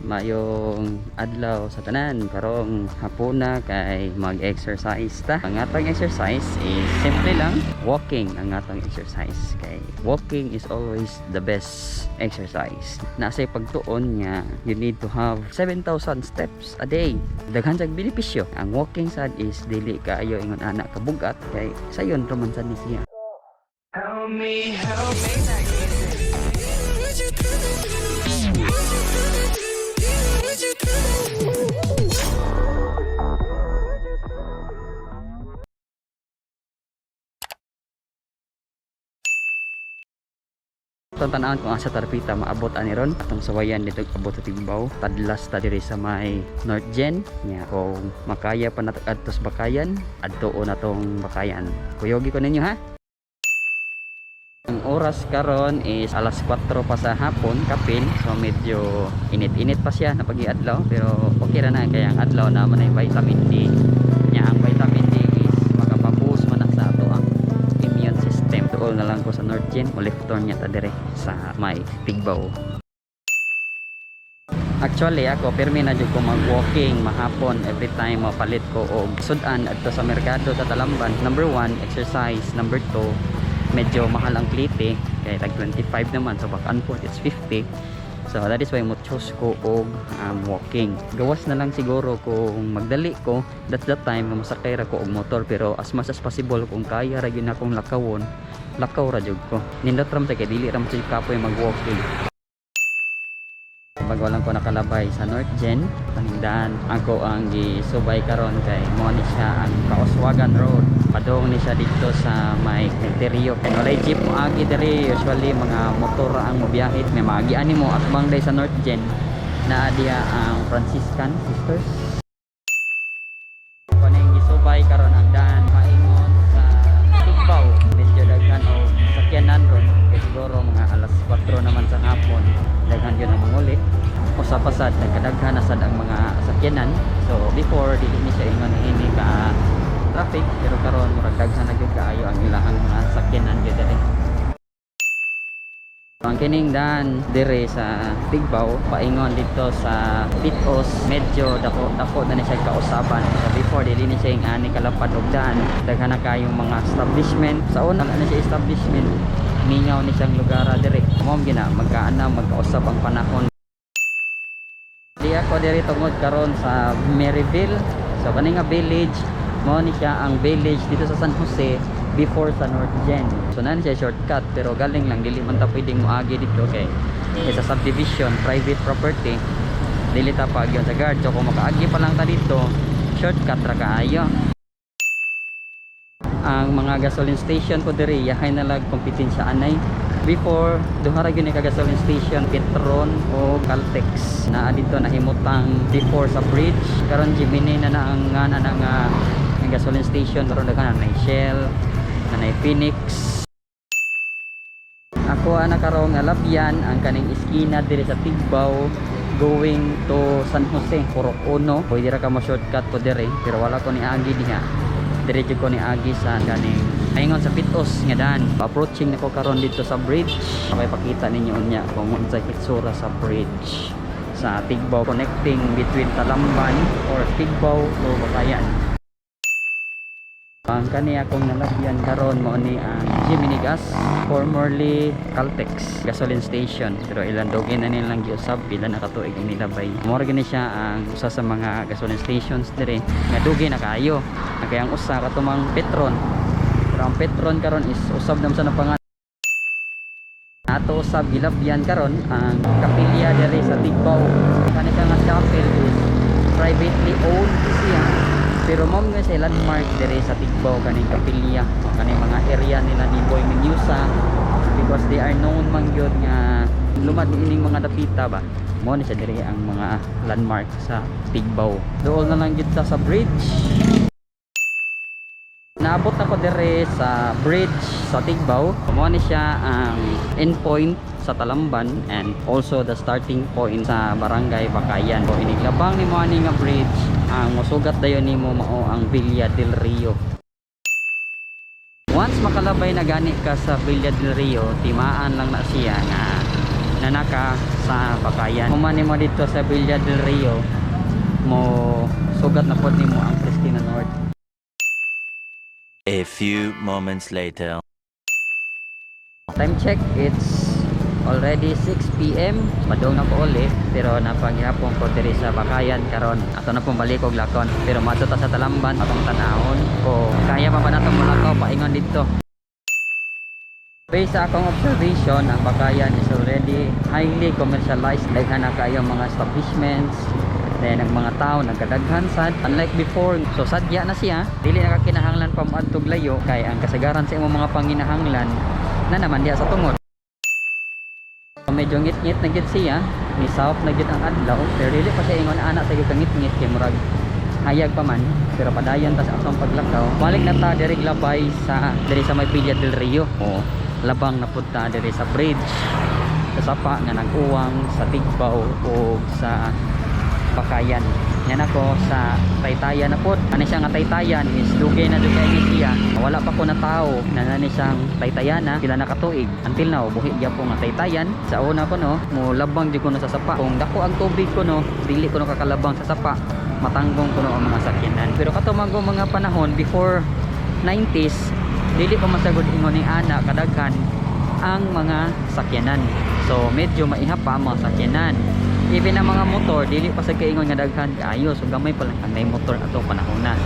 Maayong adlaw sa tanan. Karong hapuna kay mag-exercise ta. Ang atong exercise is simple lang, walking ang atong exercise kay walking is always the best exercise. Naa say pagtuon nga you need to have 7,000 steps a day. Daghan sa benepisyo. Ang walking sad is dili kaayo ingon ana kabugat kay sayon ra man sad ni siya. Help me, help me. Atong tan-awon kung asa ta dapita maabot ani ron. Atong sawayan dito abot sa Tigbao. Tadlas ta diri sa may North Gen. Nya kung makaya pa nato adto sa Bacayan, adtuon na tong Bacayan. Kuyogi ko ninyo, ha. Ang oras karon is alas 4 pa sa hapon, kapin. So medyo init-init pa siya na pag-iadlaw, pero okay ra na kay ang adlaw na man ay vitamin D. Nya ang vitamin D is makapaboost man na sa ato ang immune system. Tuol na lang ko sa North Gen, mo left turn niya ta dire sa may Tigbao. Actually, ako pirmi na jud ko mag-walking mahapon every time mapalit ko og sudan adto sa merkado sa Talamban. Number 1, exercise. Number 2, medyo mahal ang klite kay tag 25 naman, so back and forth it's 50. So that is why mo choose ko og walking. Gawas na lang siguro kung magdali ko, that's the time nga mosakay ra ko og motor, pero as much as possible kung kaya ra gyud akong lakawon, lakaw ra jud ko. Nindot ra man siya kay dili ra man siya kapoy mag-walking. Bago lang ko nakalabay sa North Gen, paningdaan ako ang gisubay karon kay mo ni siya ang Kauswagan Road. Padong ni siya dito sa may Interior. Kay walay jeep mo agi diri, usually mga motor ang mobiyahe. May maagian nimo atbang day sa North Gen. Naa diya ang Franciscan Sisters. Ako na yung gisubay karon ang daan paingon sa Tigbao. Medyo daghan og sakyanan ron. Kay siguro mga alas 4 naman sa hapon. Daghan yun ang manguli. Usa pa sad, nagkadaghan na sad ang mga sakyanan. So before, dili ni siya ingon ini ka traffic, pero karon murag daghan na gyud kaayo ang ilahang mga sakyanan gyud diri. Ang kining daan dire sa Tigbao paingon dito sa Pitos, medyo dako dako na ni siya kausaban. So before, dili ni siya yung ani kalapad og daan. Daghan na kayong mga establishment. Sa una na siya establishment, mingaw ni siyang lugar dire. Mao gina magkaana magkausab ang panahon. Di ako diri tungod karon sa Maryville. So kani nga village, mao ni siya ang village dito sa San Jose before sa North Gen. So naa ni siya shortcut, pero galing lang dili man ta pwedeng moagi dito kay sa subdivision, private property. Dili ta paagyon sa guard. So kung makaagi pa lang ta dito, shortcut ra kaayo. Ang mga gasoline station ko diri yahay na lag kompetensya anay. Before, duha ra gyud ni ka gasoline station, Petron o Caltex. Naa dito nahimutang before sa bridge. Karon Gemini na na ang nga na na nga ang gasoline station. Karon daghan na Shell, na na Phoenix. Ako ana karong nalabyan ang kaning iskina diri sa Tigbao going to San Jose, Purok Uno. Pwede ra ka mo shortcut ko diri, pero wala ko ni agi diha. Diri jud ko ni agi sa kaning aingon sa Pitos nga daan. Approaching na ko karon dito sa bridge. Okay, pakita ninyo unya kung unsay hitsura sa bridge sa Tigbao connecting between Talamban or Tigbao to Bacayan. Ang kani akong nalabyan karon mao ni ang Gemini Gas, formerly Caltex gasoline station, pero ilang dugay na nilang giusab, pila na katuig ang nilabay. Mao ra gani siya ang usa sa mga gasoline stations dire nga dugay na kaayo. Ang kayang usa katumang Petron, pero ang Petron karon is usab naman sa napangan. Ato usab gilabyan karon ang kapilya diri sa Tigbao. Kani siya nga chapel is privately owned siya, pero mao nga siya landmark diri sa Tigbao, kaning kapilya o kaning mga area nila ni Boy Menusa, because they are known man gyud nga lumad ining mga dapita ba. Mao ni siya diri ang mga landmark sa Tigbao. Dool na lang gyud ta sa bridge. Naabot ako dire sa bridge sa Tigbao. Mao ni siya ang endpoint sa Talamban and also the starting point sa Barangay Bacayan. So iniglabang nimo ani nga bridge, ang mosugat dayon nimo mao ang Villa del Rio. Once makalabay na gani ka sa Villa del Rio, timaan lang na siya nga nanaka sa sa Bakayan. Human nimo dito sa Villa del Rio, mo sugat na pod nimo ang Cristina North. A few moments later. Time check, it's already 6 p.m. Madung na ko uli, pero napaghihapon ko diri sa Bakayan karon. Ato na pong balik og lakon. Pero madto ta sa Talamban atong tanahon ko kaya pa ba natong molakaw paingon didto. Based sa akong observation, ang Bakayan is already highly commercialized. Daghan na kayo mga establishments, then ang mga tao nagkadaghan sad. Unlike before, so sadya na siya. Dili na ka kinahanglan pa moadtog layo kay ang kasagaran sa imong mga panginahanglan na naman diha sa tungod. Medyo ngit-ngit na gid siya, ni south na gid ang adlaw, pero dili pa siya ingon ana sa gyud kangit-ngit kay murag hayag pa man, pero padayon ta sa atong paglakaw. Balik na ta diri labay sa diri sa may Villa del Rio. O labang na pud ta diri sa bridge sa sapa nga nag-uwang sa Tigbao o sa Bakayan. Yan ako sa Taytayan na pod. Ano siya nga Taytayan is dugay na dugay ni siya. Wala pa ko na tao na nani siyang Taytayana pila na katuig. Until now buhi gyapon nga Taytayan. Sa una ko no, mo labang jud ko no sa sapa. Kung dako ang tubig ko no, dili ko no kakalabang sa sapa. Matanggong ko no ang mga sakyanan. Pero kato man mga panahon before 90s, dili pa masagod ingon ni ana kadaghan ang mga sakyanan. So medyo maihap pa ang mga sakyanan. Even ang mga motor, dili pa sa kaingon nga daghan kaayo. So gamay pa lang ang may motor atong panahon na.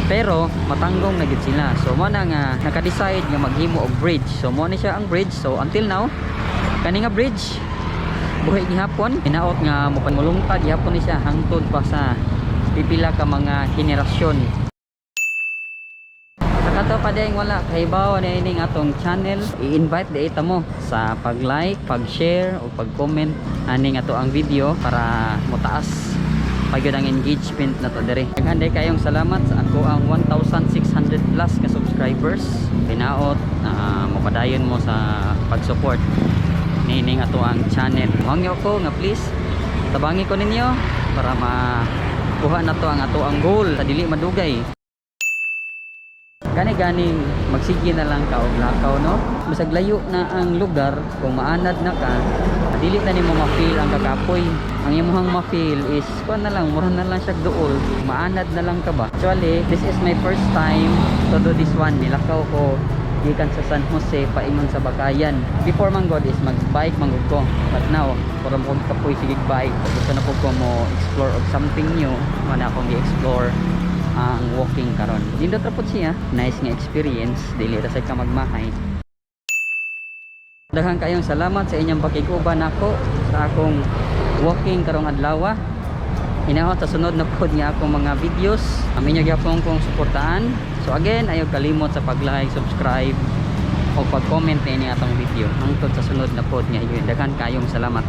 Pero matanggong na gid sila. So mo na nga naka-decide nga maghimo og bridge. So mo ni siya ang bridge. So until now, kani nga bridge buhi gihapon. Hinaot nga mopamulungtad gihapon ni siya hangtod pa sa pipila ka mga henerasyon. Sa kato pa ding wala kahibaw na ining atong channel, i-invite di ita mo sa pag-like, pag-share o pag-comment aning ato ang video para motaas pagyud ang engagement na to diri. Daghan day kayong salamat sa ako ang 1,600 plus ka subscribers. Hinaot mopadayon mo sa pag-support nining ato ang channel. Hangyo ko nga please tabangi ko ninyo para makuha na to ang ato ang goal sa dili madugay. Gani ganing magsige na lang ka og lakaw, no? Bisag layo na ang lugar, kung maanad na ka, dili na nimo ma-feel ang kakapoy. Ang imong ma-feel is kuan na lang, mura na lang siya duol. Maanad na lang ka ba? Actually, this is my first time to do this one. Nilakaw ko gikan sa San Jose paingon sa Bakayan. Before man god is mag-bike man gud ko. But now, puro mo kong kapoy sige bike. Gusto na po ko mo explore og something new. Wala akong gi-explore ang walking karon. Nindot ra pud siya. Nice nga experience, dili ra sad ka magmahay. Daghang kayong salamat sa inyong pakig-uban nako sa akong walking karong adlaw. Hinahot sa sunod na pod nga akong mga videos. Amin nyo gyapon kong suportaan. So again, ayaw kalimot sa pag-like, subscribe o pag-comment niini atong video. Hangtod sa sunod na pod nga yun. Daghan kayong salamat.